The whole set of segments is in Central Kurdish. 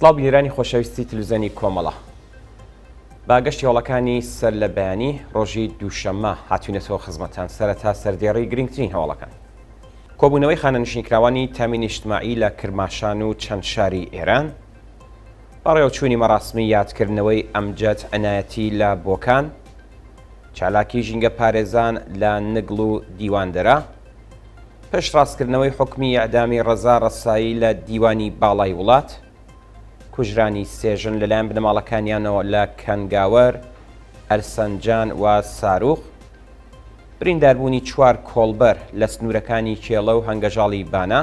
سڵاو بینەرانی خۆشەویستی تلویزیۆنی کۆمەڵە. با گەشتی هەواڵەکانی سەر لە بەیانی ڕۆژی دووشەممە هاتوینەتەوە خزمەتان سەرەتا سەردێڕی گرنگترین هەواڵەکان. کۆبوونەوەی خانەنشینکراوانی تامین ئیجتماعی لە کرماشان و چەند شاری ئێران، بەڕێوەچوونی مەراسمی یادکردنەوەی ئەمجەد عەنایەتی لە بۆکان، چالاکی ژینگەپارێزان لە نگڵ و دیواندەرە، پشتڕاستکردنەوەی حوکمی ئیعدامی ڕەزا ڕەسایی لە دیوانی باڵای وڵات، کوژرانی سێ ژن لەلایەن بنەماڵەکانیانەوە لە کەنگاوەر، ئەرسەنجان و ساروخ، برینداربوونی چوار کۆڵبەر لە سنوورەکانی کێڵە و هەنگەژاڵی بانە،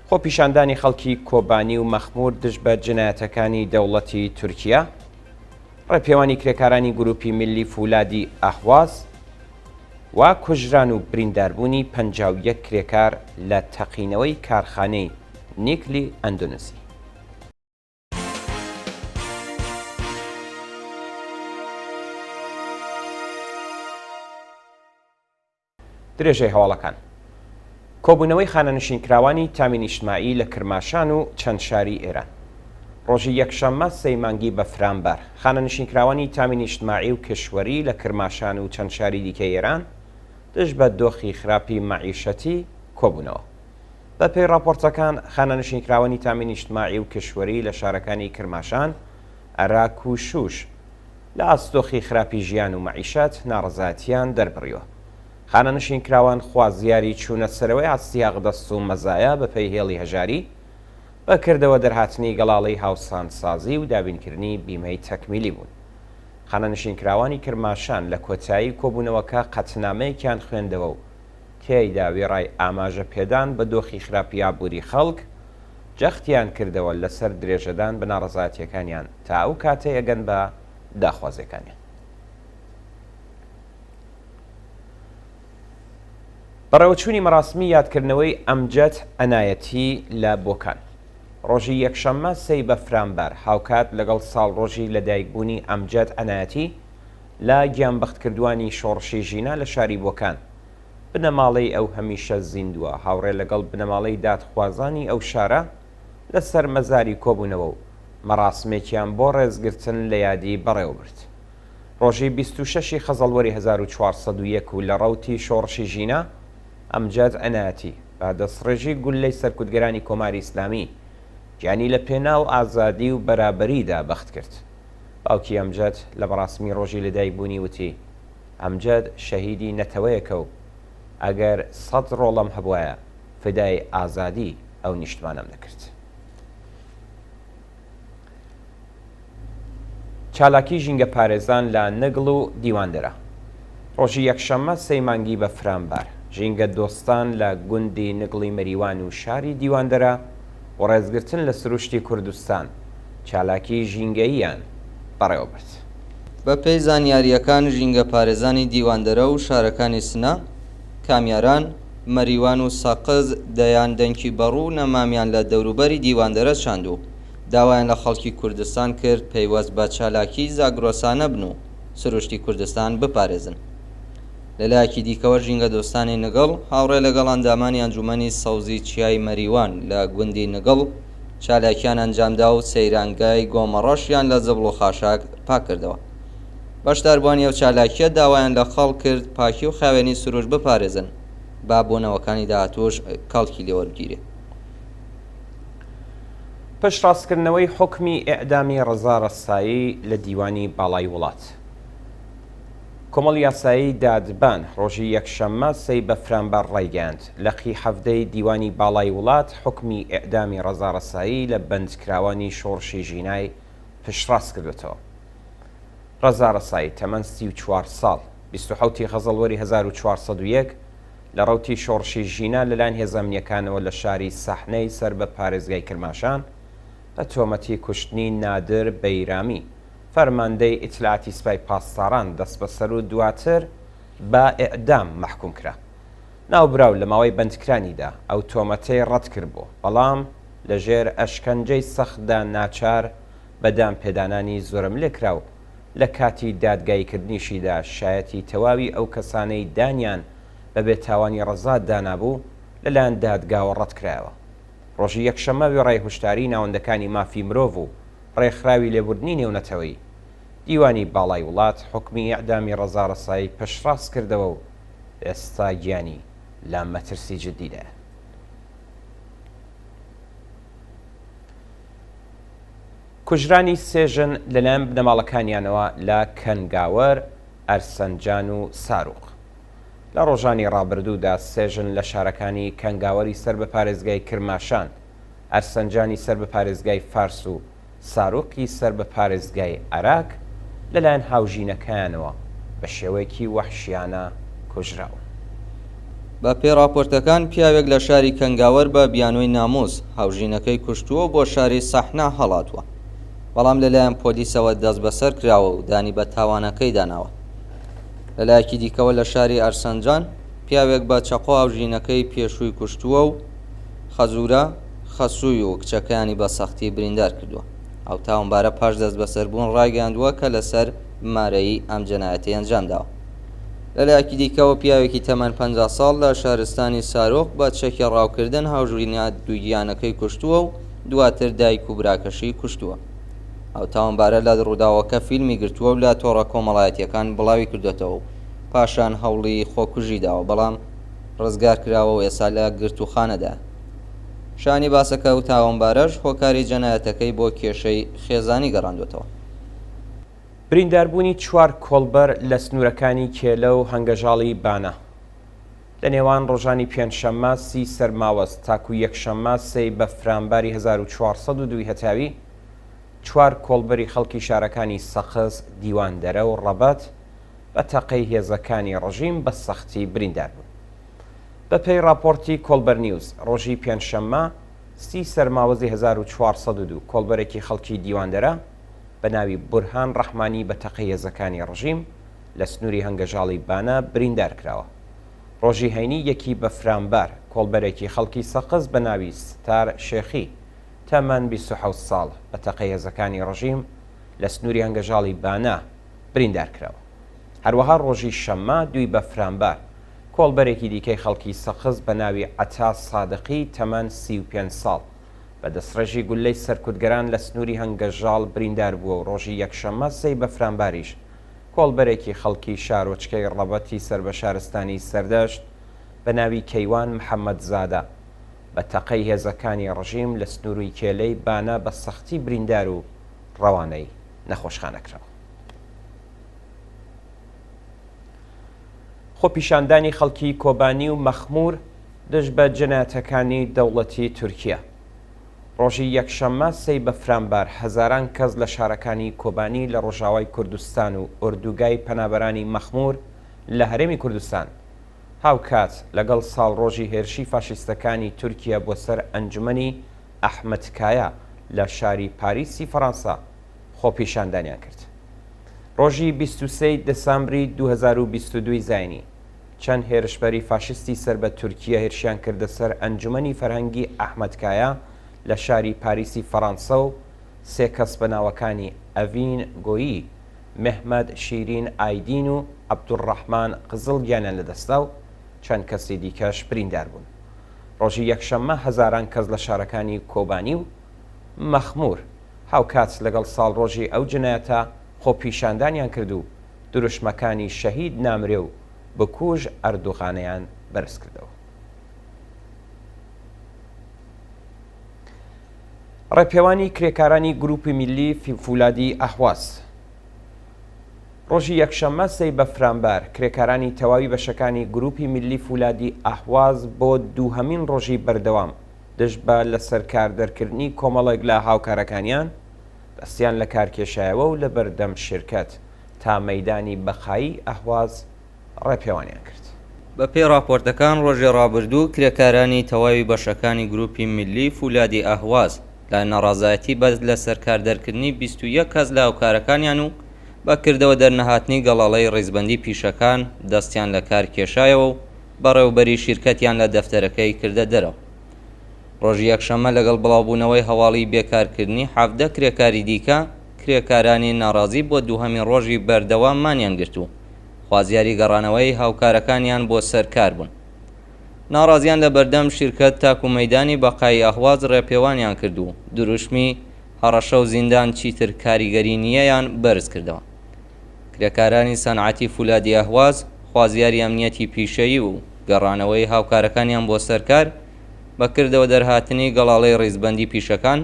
خۆپیشاندانی خەڵکی کۆبانی و مەخموور دژ بە جنایەتەکانی دەوڵەتی تورکیا، ڕێپێوانی کرێکارانی گروپی میللی فولادی ئەهواز و کوژران و برینداربوونی 51 کرێکار لە تەقینەوەی کارخانەی نیکلی ئەندۆنزی. درێژەی هەواڵەکان. کۆبوونەوەی خانەنشینکراوانی تامی نیشتمائی لە کرماشان و چەند شاری ئێران. ڕۆژی یەکشەممە سێی مانگی بەفرانبار، خانەنشینکراوانی تامی نیشتمائی و کشوەری لە کرماشان و چەند شاری دیکەی ئێران دژ بە دۆخی خراپی مەعیشەتی کۆبوونەوە. بە پێی ڕاپۆرتەکان، خانەنشینکراوانی تامی نیشتمائی و کشوەری لە شارەکانی کرماشان، ئەراک و شوش لە ئاست دۆخی خراپی ژیان و مەعیشەت ناڕەزایەتییان دەربڕیوە. خانەنشینکراوان خوازیاری چوونە سەرەوەی ئاستی حەقدەست و مەزایا بەپێی هێڵی هەژاری، بە کردەوە دەرهاتنی گەڵاڵەی هاوسانسازی و دابینکردنی بیمەی تەکمیلی بوون. خانەنشینکراوانی کرماشان لە کۆتایی کۆبوونەوەکە قەتنامەیەکیان خوێندەوە و تیایدا وێڕای ئاماژە پێدان بە دۆخی خراپی ئابووری خەڵک، جەختیان کردەوە لەسەر درێژەدان بە ناڕەزایەتییەکانیان تا ئەو کاتەی ئەگەن بە داخوازییەکانیان. بەڕێوەچوونی مەراسمی یادکردنەوەی ئەمجەد عەنایەتی لە بۆکان ڕۆژی یەکشەممە سێی بەفرانبار هاوکات لەگەڵ ساڵڕۆژی لەدایکبوونی ئەمجەد عەنایەتی لە گیانبەختکردووانی شۆڕشی ژینا لە شاری بۆکان بنەماڵەی ئەو هەمیشە زیندووە هاوڕێ لەگەڵ بنەماڵەی دادخوازانی ئەو شارە لەسەر مەزاری کۆبوونەوە و مەراسمێکیان بۆ ڕێزگرتن لە یادی بەڕێوەبرد. ڕۆژی 26 ی خەزەڵوەری 1401 و لە ڕەوتی شۆڕشی ژینا، ئەمجەد عەنایەتی، بە دەستڕێژی گوللەی سەرکوتگەرانی کۆماری ئیسلامی، گیانی لە پێناو ئازادی و بەرابەریدا بەخت کرد. باوکی ئەمجەد لە مەراسمی ڕۆژی لەدایکبوونی وتی، ئەمجەد شەهیدی نەتەوەیەکە و ئەگەر سەد ڕۆڵەم هەبوایە فدای ئازادی ئەو نیشتمانەم دەکرد. چالاکی ژینگەپارێزان لە نگڵ و دیواندەرە ڕۆژی یەکشەممە سێی مانگی بەفرانبار، ژینگە دۆستان لە گوندی نگڵی مەریوان و شاری دیواندەرە بۆ ڕێزگرتن لە سروشتی کوردستان چالاکی ژینگەییان بەڕێوەبرد. بەپێی زانیارییەکان ژینگەپارێزانی دیواندەرە و شارەکانی سنە، کامیاران، مەریوان و سەقز دەیان دەنکی بەڕوو و نەمامیان لە دەوروبەری دیواندەرە چاند و داوایان لە خەڵکی کوردستان کرد پەیوەست بە چالاکیی زاگرۆسانە بن و سروشتی کوردستان بپارێزن. لەلایەکی دیکەوە ژینگەدۆستانی نگڵ هاوڕێ لەگەڵ ئەندامانی ئەنجوومەنی سەوزی چیای مەریوان لە گوندی نگڵ چالاکییان ئەنجامدا و سەیرانگای گۆمەڕەشیان لە زبڵ و خاشاک پاککردەوە. بەشداربووانی ئەو چالاکییە داوایان لە خەڵک کرد پاکی و خاوێنی سروشت بپارێزن با بۆ نەوەکانی داهاتووش کەڵکی لێوەربگیرێ. پشتڕاستکردنەوەی حوکمی ئێعدامی ڕەزا ڕەسایی لە دیوانی باڵای وڵات. کۆمەڵی یاسایی دادبان ڕۆژی یەکشەممە سێی بەفرانبار ڕایگەیاند، لقی حەڤدەی دیوانی باڵای وڵات حوکمی ئێعدامی ڕەزا ڕەسایی لە بەندکراوانی شۆڕشی ژینای پشتڕاست کردۆتەوە. ڕەزا ڕەسایی تەمەن 34 ساڵ، 27 ی خەزەڵوەری 1401 لە ڕەوتی شۆڕشی ژینا لەلایەن هێزە ئەمنییەکانەوە لە شاری سەحنەی سەر بە پارێزگای کرماشان بە تۆمەتی کوشتنی نادر بەیرامی، فەرماندەی ئیتلاعاتی سپای پاسداران دەستبەسەر و دواتر بە ئێعدام مەحکووم کرا. ناوبراو لە ماوەی بەندکرانیدا ئەو تۆمەتەی ڕەت کردبوو، بەڵام لەژێر ئەشکەنجەی سەختدا ناچار بە دانپێدانانی زۆرەملێ کرا و لە کاتی دادگاییکردنیشیدا شایەتی تەواوی ئەو کەسانەی دانیان بە بێتاوانی ڕەزا دانابوو لەلایەن دادگاوە ڕەتکرایەوە. ڕۆژی یەکشەممە وێڕای هوشداریی ناوەندەکانی مافی مرۆڤ و ڕێکخراوی لێبوردنی نێونەتەوەیی، دیوانی باڵای وڵات حوکمی ئێعدامی ڕەزا ڕەسایی پشتڕاست کردەوە و ئێستا گیانی لە مەترسی جددیدایە. کوژرانی سێ ژن لەلایەن بنەماڵەکانیانەوە لە کەنگاوەر، ئەرسەنجان و ساروق. لە ڕۆژانی ڕابردوودا سێ ژن لە شارەکانی کەنگاوەری سەر بە پارێزگای کرماشان، ئەرسەنجانی سەر بە پارێزگای فارس و ساروقی سەر بە پارێزگای ئەراک لەلایەن هاوژینەکەیانەوە بە شێوەیەکی وەحشیانە کوژراون. بە پێی ڕاپۆرتەکان پیاوێک لە شاری کەنگاوەر بە بیانۆی ناموس هاوژینەکەی کوشتووە و بۆ شاری سەحنە هەڵاتووە، بەڵام لەلایەن پۆلیسەوە دەستبەسەر کراوە و دانی بە تاوانەکەیدا ناوە. لەلایەکی دیکەوە لە شاری ئەرسەنجان پیاوێک بە چەقۆ هاوژینەکەی پێشووی کوشتووە و خەزوورە خەسووی و کچەکەیانی بە سەختی بریندار کردووە. ئەو تاوانبارە پاش دەستبەسەربوون ڕایگەیاندووە کە لەسەر مارەیی ئەم جەنایەتەی ئەنجامداوە. لەلایەکی دیکەوە پیاوێکی تەمەن 50 ساڵ لە شارستانی سارۆق بە چەکی ڕاوکردن هاوژینە دووگیانەکەی کوشتووە و دواتر دایک و براکەشی کوشتووە. ئەو تاوانبارە لە ڕووداوەکە فیلمی گرتووە و لە تۆڕە کۆمەڵایەتییەکان بڵاوی کردۆتەوە و پاشان هەوڵی خۆکوژی داوە، بەڵام ڕزگار کراوە و ئێستا لە گرتووخانەدایە. شایانی باسە کە ئەو تاوانبارەش هۆکاری جەنایەتەکەی بۆ کێشەی خێزانی گەڕاندووەتەوە. برینداربوونی چوار کۆڵبەر لە سنوورەکانی کێلە و هەنگەژاڵی بانە لە نێوان ڕۆژانی پێنجشەممە سی سەرماوەز تاکوو یەکشەممە سێی بەفرانباری 1402 ی هەتاوی، چوار کۆڵبەری خەڵکی شارەکانی سەقز، دیواندەرە و ڕەبەت بە تەقەی هێزەکانی ڕژیم بە سەختی بریندار بوون. بە پێی ڕاپۆڕتی کۆڵبەر نیوز، ڕۆژی پێنجشەممە سی سەرماوەزی 1402 کۆڵبەرێکی خەڵکی دیواندەرە بە ناوی بورهان ڕەحمانی بە تەقەی هێزەکانی ڕژیم لە سنووری هەنگەژاڵی بانە بریندار کراوە. ڕۆژی هەینی یەکی بەفرانبار کۆڵبەرێکی خەڵکی سەقز بە ناوی ستار شێخی تەمەن 27 ساڵ بە تەقەی هێزەکانی ڕژیم لە سنووری هەنگەژاڵی بانە بریندار کراوە. هەروەها ڕۆژی شەممە دووی بەفرانبار کۆڵبەرێکی دیکەی خەڵکی سەقز بە ناوی عەتا سادقی تەمەن 35 ساڵ بە دەستڕێژی گوللەی سەرکوتگەران لە سنووری هەنگەژاڵ بریندار بووە و ڕۆژی یەکشەممە سێی بەفرانباریش کۆڵبەرێکی خەڵکی شارۆچکەی ڕەبەتی سەر بە شارستانی سەردەشت بە ناوی کەیوان محەممەدزادە بە تەقەی هێزەکانی ڕژیم لە سنووری کێلەی بانە بە سەختی بریندار و ڕەوانەی نەخۆشخانە کراوە. خۆپیشاندانی خەڵکی کۆبانی و مەخموور دژ بە جەنایەتەکانی دەوڵەتی تورکیە. ڕۆژی یەکشەممە سێی بەفرانبار هەزاران کەس لە شارەکانی کۆبانی لە ڕۆژاوای کوردستان و ئۆردوگای پەنابەرانی مەخموور لە هەرێمی کوردستان هاوکات لەگەڵ ساڵڕۆژی هێرشی فاشیستەکانی تورکیە بۆ سەر ئەنجومەنی ئەحمەد کایا لە شاری پاریسی فەڕانسە خۆپیشاندانیان کرد. ڕۆژی 23 ی دسامبری 2022 ی زاینی، چەند هێرشبەری فاشیستی سەر بە تورکیە هێرشیان کردە سەر ئەنجومەنی فەرهەنگی ئەحمەد کایا لە شاری پاریسی فەڕانسە و سێ کەس بە ناوەکانی ئەڤین گۆیی، مێهمەت شیرین ئایدین و عەبدولڕەحمان قزڵ گیانیان لەدەستدا و چەند کەسی دیکەش بریندار بوون. ڕۆژی یەکشەممە هەزاران کەس لە شارەکانی کۆبانی و مەخموور هاوکات لەگەڵ ساڵڕۆژی ئەو جنایەتە خۆپیشاندانیان کرد و دروشمەکانی شەهید نامرێ و بکوژ ئەردوغانیان بەرزکردەوە. ڕێپێوانی کرێکارانی گروپی میللی فولادی ئەهواز ڕۆژی یەکشەممە سێی بەفرانبار کرێکارانی تەواوی بەشەکانی گروپی میللی فولادی ئەهواز بۆ دووهەمین ڕۆژی بەردەوام دژ بە لەسەرکار دەرکردنی کۆمەڵێک لە هاوکارەکانیان دەستیان لە کار کێشایەوە و لە بەردەم شیرکەت تا مەیدانی بەقایی ئەهواز ڕێپێوانیان کرد. بەپێی ڕاپۆرتەکان ڕۆژی ڕابردوو کرێکارانی تەواوی بەشەکانی گروپی میللی فولادی ئەهواز لە ناڕازایەتی بە لەسەرکار دەرکردنی 21 کەس لە هاوکارەکانیان و بە کردەوە دەرنەهاتنی گەڵاڵەی ڕیزبەندی پیشەکان دەستیان لە کار کێشایەوە و بەڕێوبەری شیرکەتیان لە دەفتەرەکەی کردە دەرەوە. ڕۆژی یەکشەممە لەگەڵ بڵاوبوونەوەی هەواڵی بێکارکردنی 17 کرێکاری دیکە، کرێکارانی ناڕازی بۆ دووهەمین ڕۆژی بەردەوام مانیان گرت و خوازیاری گەڕانەوەی هاوکارەکانیان بۆ سەر کار بوون. ناڕازیان لە بەردەم شیرکەت تاکوو مەیدانی بەقایی ئەهواز ڕێپێوانیان کرد و دروشمی هەڕەشە و زیندان چیتر کاریگەری نییەیان بەرز کردەوە. کرێکارانی سەنعەتی فولادی ئەهواز خوازیاری ئەمنیەتی پیشەیی و گەڕانەوەی هاوکارەکانیان بۆ سەر کار، بە کردەوە دەرهاتنی گەڵاڵەی ڕیزبەندی پیشەکان،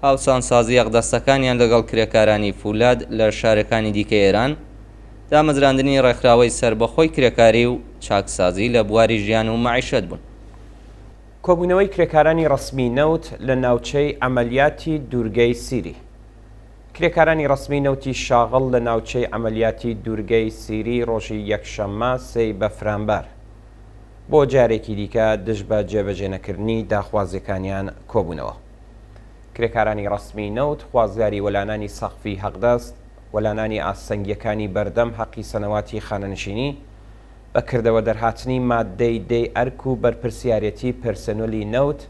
هاوسانسازی ئەقدەستەکانیان لەگەڵ کرێکارانی فولاد لە شارەکانی دیکەی ئێران، دامەزراندنی ڕێکخراوەی سەربەخۆی کرێکاری و چاکسازی لە بواری ژیان و مەعیشەت بوون. کۆبوونەوەی کرێکارانی ڕەسمی نەوت لە ناوچەی عەمەلیاتی دوورگەی سیری کرێکارانی ڕەسمی نەوتی شاغڵ لە ناوچەی عەمەلیاتی دوورگەی سیری ڕۆژی یەکشەممە سێی بەفرانبار بۆ جارێکی دیکە دژ بە جێبەجێنەکردنی داخوازیەکانیان کۆبوونەوە. کرێکارانی ڕەسمی نەوت خوازیاری وەلانانی سەقفی هەقدەست، وەلانانی ئاستەنگیەکانی بەردەم هەقی سەنەواتی خانەنشینی، بە کردەوە دەرهاتنی ماددەی دەی ئەرک و بەرپرسیارێتی پێرسێنۆلی نەوت،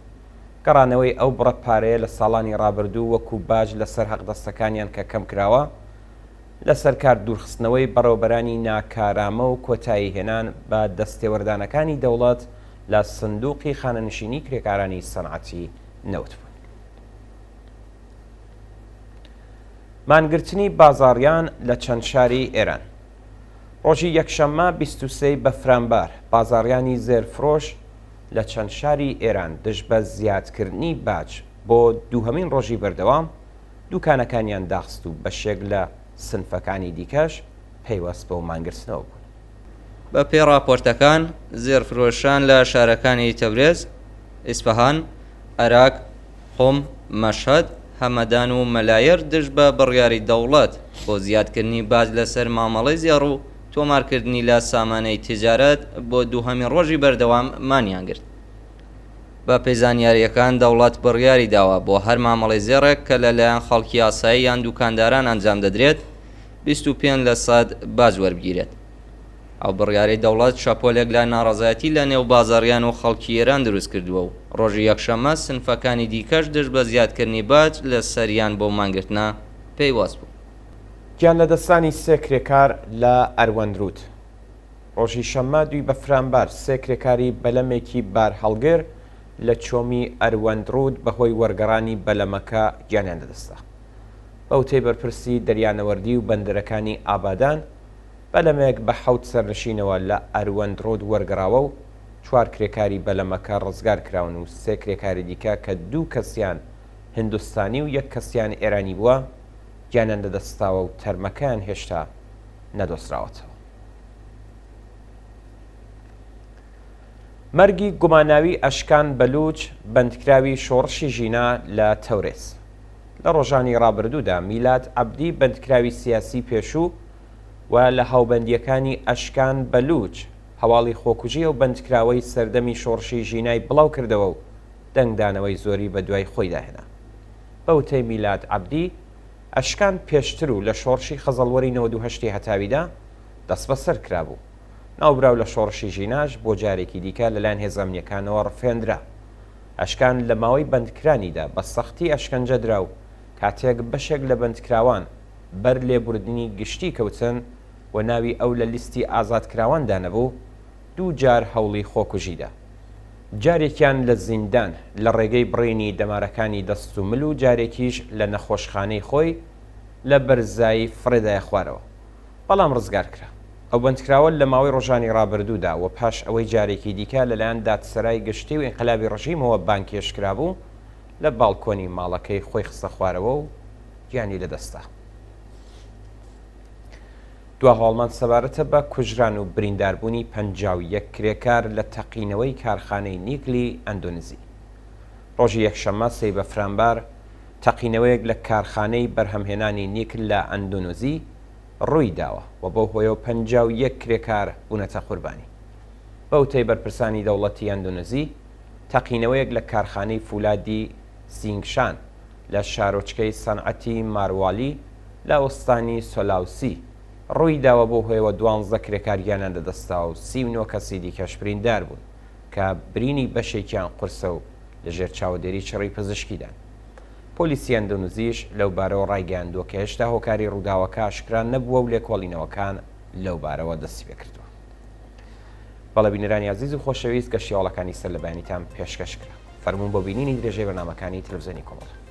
گەڕانەوەی ئەو بڕە پارەیە لە ساڵانی ڕابردوو وەکو باج لەسەر هەقدەستەکانیان کە کەمکراوە، لەسەر کار دوورخستنەوەی بەڕێوەبەرانی ناکارامە و کۆتایی هێنان بە دەستێوەردانەکانی دەوڵەت لە سندوقی خانەنشینی کرێکارانی سەنعەتی نەوت بوون. مانگرتنی بازاڕیان لە چەند شاری ئێران. ڕۆژی یەکشەممە 23 ی بەفرانبار، بازاڕیانی زێرفرۆش لە چەند شاری ئێران دژ بە زیادکردنی باج بۆ دووهەمین ڕۆژی بەردەوام دووکانەکانیان داخست و بەشێک لە سنفەکانی دیکەش پەیوەست بەو مانگرتنەوە بوون. بە پێی ڕاپۆرتەکان، زێڕفرۆشان لە شارەکانی تەورێز، ئیسفەهان، ئەراک، قوم، مەشهەد، هەمەدان و مەلایەر دژ بە بڕیاری دەوڵەت بۆ زیادکردنی باج لەسەر مامەڵەی زێڕ و تۆمارکردنی لە سامانەی تجارەت بۆ دووهەمین ڕۆژی بەردەوام مانیان گرت. بە پێی زانیارییەکان، دەوڵەت بڕیاری داوە بۆ هەر مامەڵەی زێڕێک کە لە لایەن خەڵکی ئاسایی یان دووکانداران ئەنجام دەدرێت، 25 لە سەد باج وەربگیرێت. ئەو بڕیارەی دەوڵەت شەپۆلێک لە ناڕەزایەتی لە نێو بازاڕیان و خەڵکی ئێران دروست کردووە و ڕۆژی یەکشەممە سنفەکانی دیکەش دژ بە زیادکردنی باج لە سەریان بەو مانگرتنە پەیوەست بوون. گیانلەدەستدانی سێ کرێکار لە ئەروەندرود. ڕۆژی شەممە دووی بەفرانبار سێ کرێکاری بەلەمێکی بارهەڵگر لە چۆمی ئەروەندڕوود بەهۆی وەرگەڕانی بەلەمەکە گیانیان لەدەستدا. بە وتەی بەرپرسی دەریانەوەردی و بەندەرەکانی ئابادان، بەلەمێک بە حەوت سەرنشینەوە لە ئەروەندڕوود وەرگەڕاوە و چوار کرێکاری بەلەمەکە ڕزگارکراون و سێ کرێکاری دیکە کە دوو کەسیان هیندستانی و یەک کەسیان ئێرانی بووە گیانیان لەدەستداوە و تەرمەکەیان هێشتا نەدۆزراوەتەوە. مەرگی گوماناوی ئەشکان بەلوچ بەندکراوی شۆڕشی ژینا لە تەورێز. لە ڕۆژانی ڕابردوودا میلاد عەبدی بەندکراوی سیاسی پێشوو و لە هاوبەندییەکانی ئەشکان بەلوچ هەواڵی خۆکوژی ئەو بەندکراوەی سەردەمی شۆڕشی ژینای بڵاو کردەوە و دەنگدانەوەی زۆری بە دوای خۆیدا هێنا. بە وتەی میلاد عەبدی، ئەشکان پێشتر و لە شۆڕشی خەزەڵوەری 98 ی هەتاویدا دەستبەسەر کرابوو. ناوبراو لە شۆڕشی ژیناش بۆ جارێکی دیکە لەلایەن هێزە ئەمنییەکانەوە ڕفێندرا. ئەشکان لە ماوەی بەندکرانیدا بە سەختی ئەشکەنجە درا و کاتێک بەشێک لە بەندکراوان بەر لێبوردنی گشتی کەوتن و ناوی ئەو لە لیستی ئازادکراواندا نەبوو، دوو جار هەوڵی خۆکوژی دا. جارێکیان لە زیندان لە ڕێگەی بڕینی دەمارەکانی دەست و مل و جارێکیش لە نەخۆشخانەی خۆی لە بەرزایی فڕێدایە خوارەوە. بەڵام ڕزگار کرا. ئەو بەندکراوە لە ماوەی ڕۆژانی ڕابردوودا و پاش ئەوەی جارێکی دیکە لەلایەن دادسەرای گشتی و ئینقلابی ڕژیمەوە بانگهێشت کرابوو، لە باڵکۆنی ماڵەکەی خۆی خستە خوارەوە و گیانی لەدەستدا. دوا هەواڵمان سەبارەتە بە کوژران و برینداربوونی 51 کرێکار لە تەقینەوەی کارخانەی نیکلی ئەندۆنزی. ڕۆژی یەکشەممە سێی بەفرانبار، تەقینەوەیەک لە کارخانەی بەرهەمهێنانی نیکل لە ئەندۆنزی ڕووی داوە و بەو هۆیەوە 51 کرێکار بوونەتە قوربانی. بە وتەی بەرپرسانی دەوڵەتی ئەندۆنزی، تەقینەوەیەک لە کارخانەی فولادی سینگشان لە شارۆچکەی سەنعەتی ماروالی لە ئوستانی سۆلاوسی ڕووی داوە بەو هۆیەوە دوانزە کرێکار گیانیان لەدەستداوە و 39 کەسی دیکەش بریندار بوون کە برینی بەشێکیان قورسە و لەژێر چاودێری چڕی پزیشکیدان. پۆلیسی ئەندۆنزیش لەو بارەوە ڕایگەیاندووە کە هێشتا هۆکاری ڕووداوەکە ئاشکرا نەبووە و لێکۆڵینەوەکان لەو بارەوە دەستیپێکردووە. بەڵێ بینەرانی ئازیز و خۆشەویست گەشتی هەواڵەکانی سەر لە بەیانیتان پێشکەش کرا. فەرموون بۆ بینینی درێژەی بەرنامەکانی تەلەفزیۆنی کۆمەڵە.